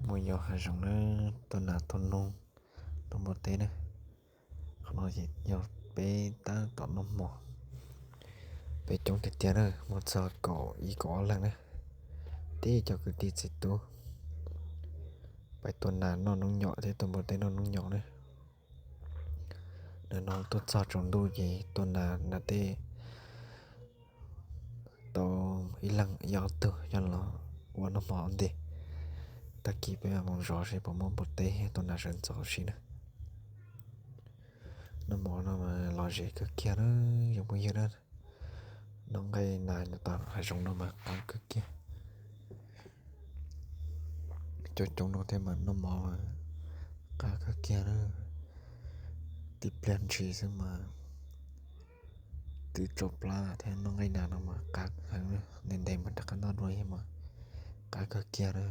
Mus yos hav zoov na, tua nas tua noog, tua npua teb na. Qhov no ces yog peb tab tom noj hmo, peb coob tiag tiag na, muaj txog kaum ib kaum ob leeg na, tib cov kwv tij txiv tub pais tua nas noj noob nyom thiab tua npua teb noj noob nyom na. Nim no tuaj txog tsaus ntuj ces tua nas nas tej tau ib leeg ib ob tug coj los ua noj hmo ntej. Tag kis peb mus zov seb puas muaj npua teb tua nas sawv ntxov si na. Noj hmo no mas lom zem kawg kiag na, yog phooj ywg na. Noj nqaij nas nyob tom hav zoov no mas qab kawg kiag. Coob coob no thiab mas noj hmo qab kawg kiag na. Tib pliag ntshis xwb mas twb tso plab thiab. Noj nqaij nas no mas qab heev, ntev ntev mas rov qab noj dua thiab mas qab kawg kiag na.